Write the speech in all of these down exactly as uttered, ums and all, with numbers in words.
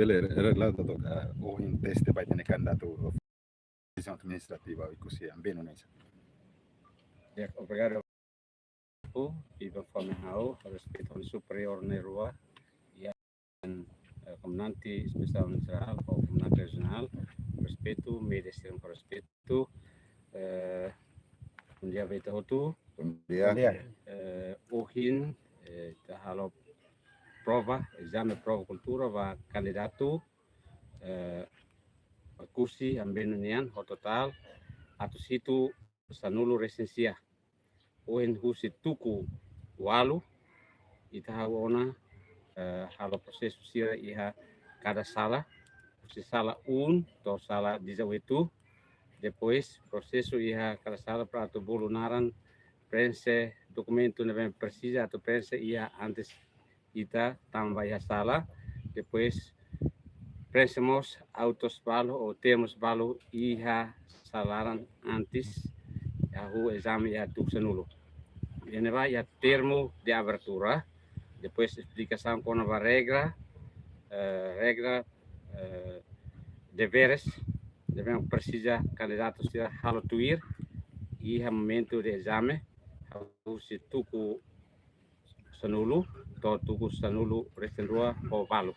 Bele, re-, relata took, eh, ohin teste ba ita-nia kandidatu Diresaun Administrativa Oekusi Ambenu ne'e. Ya, obrigadu. I ba fome ha'u, respeitu superiór ne'e rua, iha, eh, komandante espesiál nasionál, ho komandante rejionál, respeitu, média sira ho respeitu, eh, bom dia ba ita hotu. Bom dia. Bom dia. Eh, ohin, eh, ita halo prova, ezame prova kultura ba kandidatu, eh, Oekusi Ambenu nian, ho totál atus hitu sanulu resin sia. Ohin husi tuku ualu, ita hahú ona, eh, halo prosesu sira iha kada sala, husi sala um to'o sala dezoito. Depois, prosesu iha kada sala para atu bolu naran, preenxe dokumentu ne'ebé presiza atu preenxe iha antes ita tama ba iha sala, depois preenxe mós autus balu ou termus balu iha sala laran antes hahú ezame iha tuku sanulu. Iha ne'ebá iha termu de abertura, depois esplikasaun kona-ba regra, eh, regra, eh, deveres, ne'ebé presiza kandidatu sira halo tuir iha momentu de ezame, husi tuku sanulu to'o tuku sanulu resin rua ho balu.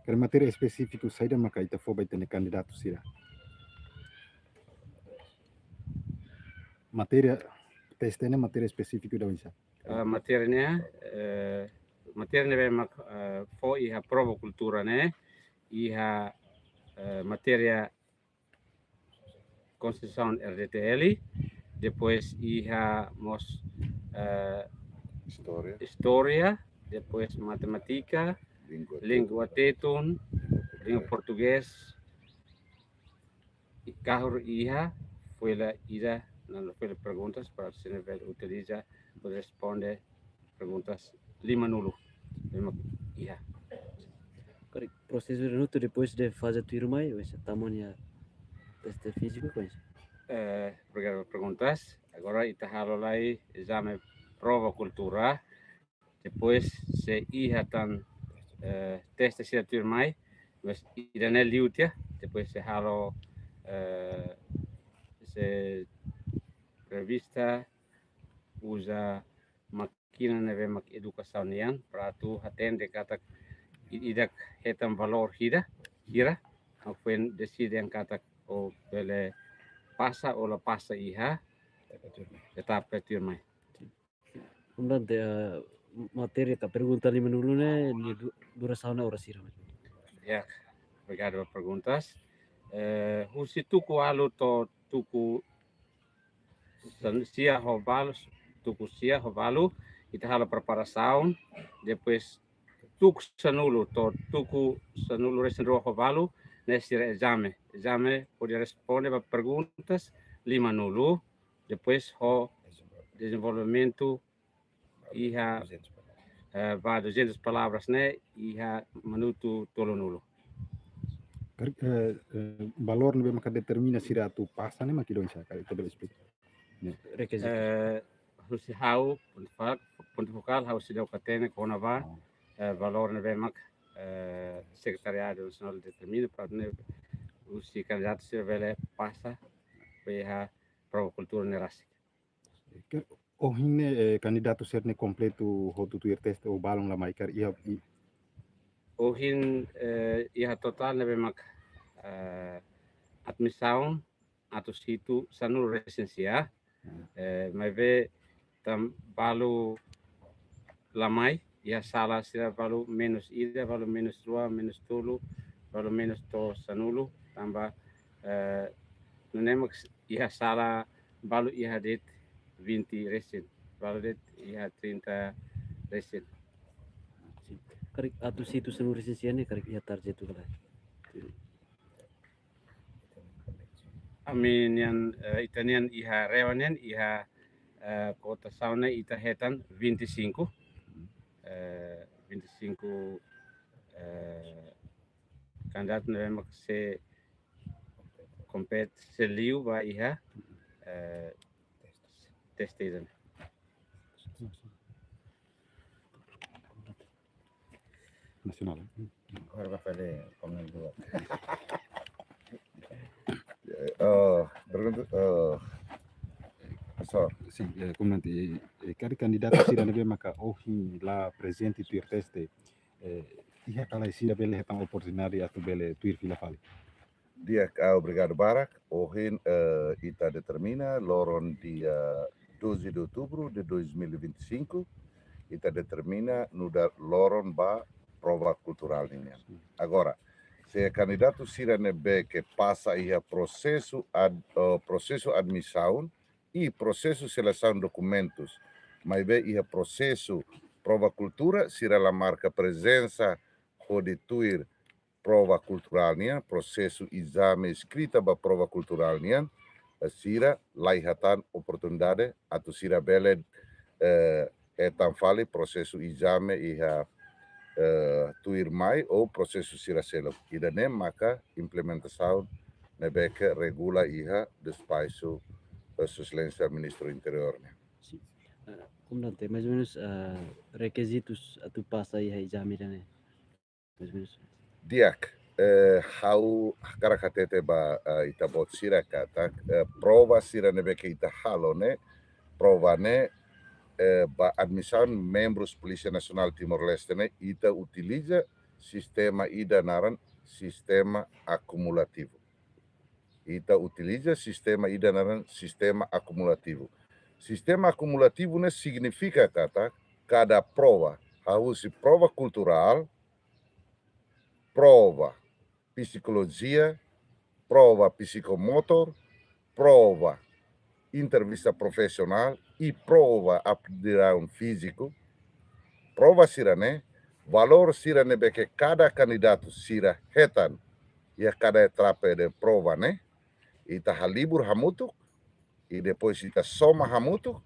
Karik matéria espesífiku saida maka ita fó ba ita-nia kandidatu sira? Matéria teste ne'e matéria espesífiku ida oinsá? Eh, matéria ne'e, eh, matéria ne'ebé mak, eh, fó iha prova kultura ne'e, iha, eh, matéria Konstituisaun R D T L, depois iha mós, eh, Istória. Istória, depois Matemátika, Língua Língua Tetun, Tetun, Língua Portugés. Portugés, i kahur iha, fila ida, no fila perguntas para sira bele utiliza, bele responde perguntas lima nulu. Memang, iya. Karik, prosesu ida-ne'e hotu depois de faze tuirmai, oinsá tama ona iha teste fíziku, oinsá? Eh, obrigadu perguntas. Agora ita halo lai ezame prova kultura. Depois, se iha tan, eh, teste sira tuirmai, mas ida-ne'e liu tiha. Depois se halo, eh, se revista, uza mákina ne'ebé mak edukasaun nian, para atu hatene katak i-, ida-idak hetan valór hira, hira, mak foin deside katak ó bele pasa ou la pasa iha etapa tuirmai. Komandante, eh, matéria ka pergunta lima nulu ne'e, nia du-, durasaun ne'e oras hira? Ya, obrigadu ba perguntas. Eh, husi tuku ualu to'o tuku san-, sia ho balu, tuku sia ho balu, ita halo preparasaun, depois tuku sanulu to'o tuku sanulu resin rua ho balu, ne'e sira ezame. Ezame hodi responde ba perguntas lima nulu, depois ho dezenvolvimentu iha, eh, ba duzentas palavras ne'e iha minutu tolu nulu. Karik, eh, eh, valór ne'ebé maka determina sira atu pasa ne'e mak ida oinsá, karik ita bele esplika? Ne'e. Rekizitu. Eh, husi ha'u, pontu fo-, pontu fokál, ha'u seidauk hatene kona-ba, oh, eh, valór ne'ebé mak, eh, Sekretariadu Nasionál determina, para ne'e husi kandidatu sira bele pasa ba iha prova kultura ne'e rasik. Karik ohin ne'e, eh, kandidatu sira-ne'e kompletu hotu tuir teste ou balun la mai karik iha, i- Ohin, eh, iha totál ne'ebé mak, eh, admisaun atus hitu sanulu resin sia. Hmm. Eh, maibé tan balu la mai, iha sala sira balu menus ida, balu menus rua, menus tolu, balu menus to'o sanulu, tanba, eh, nune'e mak iha sala balu iha de'it vinte resin, balu de'it iha trinta resin. Karik atus hitu sanulu resin sia ne'e, karik iha target tu kala? Ami-nian, eh, ita-nian iha REVA nian, iha, eh, kotasaun ne'e ita hetan vinte e cinco. Eh, vinte e cinco, eh, kandidatu ne'ebé mak sei kompete, sei liu ba iha, eh, teste ida-ne'e. Nasionál. Agora vai fazer como é que... Eh, pergunta, eh, profesór. Sin, eh, komandante, eh, eh, kada kandidatu sira ne'ebé maka ohin la prezente tuir teste, eh, iha ka lae sira bele hetan oportunidade atu bele tuir fila fali? Di'ak, ah, obrigadu barak. Ohin, eh, ita determina loron dia doze de outubro de dois mil e vinte e cinco, ita determina nu'udar loron ba prova kulturál nian. Agora, se kandidatu sira ne'ebé ke pasa iha prosesu ad-, eh, prosesu admisaun i prosesu selesaun dokumentus, maibé iha prosesu prova kultura, sira la marka prezensa hodi tuir prova kulturál nian, prosesu ezame eskrita ba prova kulturál nian, eh, sira la iha tan oportunidade atu sira bele, eh, hetan fali prosesu ezame iha, eh, tuirmai ou prosesu sira seluk. Ida-ne'e maka implementasaun ne'ebé ke regula iha despaxu, eh, Sua Exelénsia Ministru Interiór nian. Sin. Eh, komandante, mais ou menus, eh, rekizitus atu pasa iha ezame ida-ne'e? Di'ak, eh, ha'u hakarak hatete ba, eh, ita-boot sira katak, eh, prova sira ne'ebé ke ita halo ne'e, prova ne'e, eh, ba admisaun membrus Polísia Nasionál Timor-Leste ne'e, ita utiliza sistema ida naran sistema akumulativu. Ita utiliza sistema ida naran sistema akumulativu. Sistema akumulativu ne'e signifika katak kada prova, hahú husi prova kulturál, prova psikolojia, prova psikomotór, prova entrevista profisionál i prova aptidaun fíziku. Prova sira-ne'e, valór sira ne'ebé ke kada kandidatu sira hetan iha kada etapa de prova ne'e, ita halibur hamutuk, i depois ita soma hamutuk,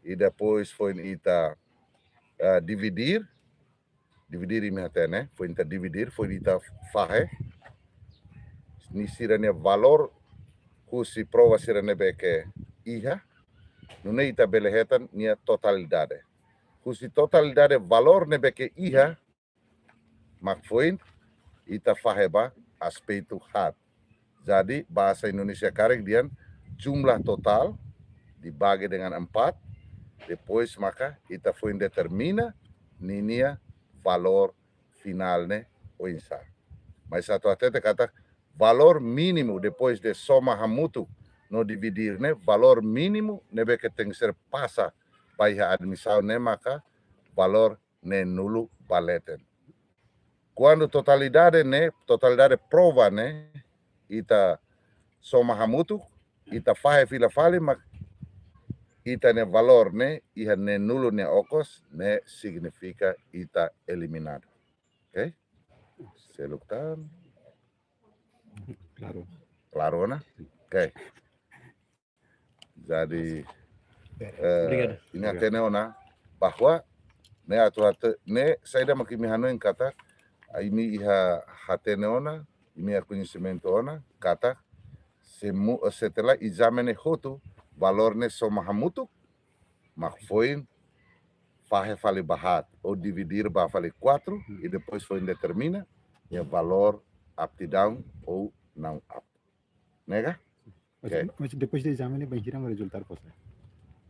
i depois foin ita, ah, dividir, dividir imi hatene, foin ita dividir, foin ita fahe. Nia sira-nia valór husi prova sira ne'ebé ke iha, nune'e ita bele hetan nia totalidade. Husi totalidade valór ne'ebé ke iha, mak foin ita fahe ba aspetu haat. Jadi, bahasa Indonesia karik dehan jumlah total dibagi dengan empat, depois maka ita foin determina ninia valór finál ne'e oinsá. Mas atu hatete katak valór mínimu depois de soma hamutuk no dividir ne'e, valór mínimu ne'ebé ke tenke ser pasa ba iha admisaun ne'e maka valór neenulu ba leten. Kuandu totalidade ne'e, totalidade prova ne'e, ita soma hamutuk, ita fahe fila fali, mak ita-nia valór ne'e iha neenulu nia okos, ne'e signifika ita eliminadu. Oke? Seluk tan. Klaru. Klaru ona? Oke. Jadi, eh, obrigadu. Imi hatene ona bahwa ne'e atu hate, ne'e saida mak imi hanoin katak, ah, imi iha hatene ona, imi iha koñesimentu ona katak, semu-, setelah ezame ne'e hotu, valór ne'e soma hamutuk, mak foin fahe fali ba haat, ou dividir ba fali kuatru, i depois foin determina nia valór aptidaun ou não apto. Ne'e ka? Mas, oke, mas depois de ezame ne'e, bainhira mak rezultadu fó sai?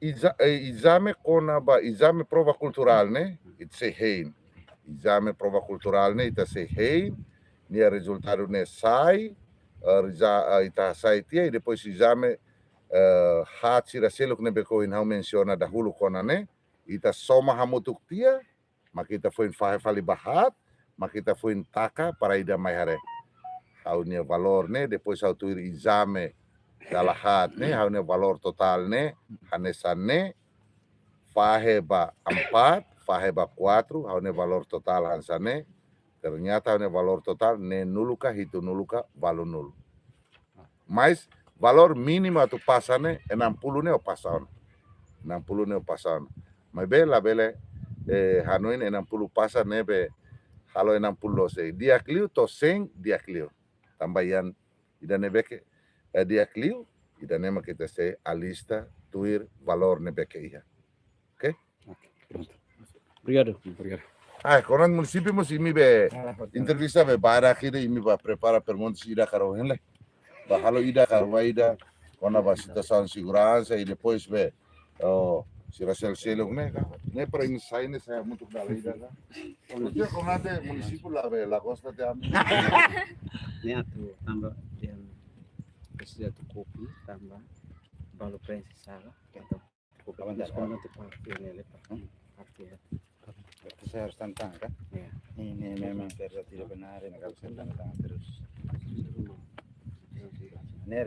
Eza-, eh, ezame kona-ba, ezame prova kulturál ne'e, ita sei hein. Ezame prova kulturál ne'e, ita sei hein, nia rezultadu ne'e sai, eh, reza-, eh, ita hasai tiha, i depois ezame, eh, haat sira seluk ne'ebé ke ohin ha'u mensiona dahuluk ona ne'e, ita soma hamutuk tiha, mak ita foin fahe fali ba haat, mak ita foin taka para ida mai haree. Ha'u-nia valór ne'e, depois ha'u tuir ezame dala haat ne'e, ha'u-nia valór totál ne'e hanesan ne'e, fahe ba empat, fahe ba kuatru, ha'u-nia valór totál hanesan ne'e, ternyata ha'u-nia valór totál neenulu ka, hitunulu ka, ualunulu. Mas valór mínimu atu pasa ne'e enam puluh ne'e ó pasa ona. Enam puluh ne'e ó pasa ona. Maibé labele, eh, hanoin enam puluh pasa ne'ebé halo enam puluh loos de'it. Di'ak liu to'o sein di'ak liu. Tanba iha ida ne'ebé ke, eh, di'ak liu, ida-ne'e mak ita sei alista tuir valór ne'ebé ke iha. Oke? Oke, prontu. Obrigadu. Obrigadu. Ah, kona-ba munisípiu mós imi be entrevista be barak ida, imi ba prepara pergunta ida ka rua hein lai. Ba halo ida ka rua ida, kona-ba situasaun seguransa i depois be, oh, sira sel seluk ne'e ka. Ne'e para imi sai ne'e sai hamutuk dala ida ka. Oke, kona-ba munisípiu la be la gosta de ami. Ne'e atu tanba dehan presiza atu kopi tanba balu prensa sala. Atu kopi. Awan dah. Kopi nanti parti ne'e le pa. Hmm. Parti ya. Berarti saya harus tantang kan? Iya. Ini memang kerja tidak benar ini kalau saya tantang terus.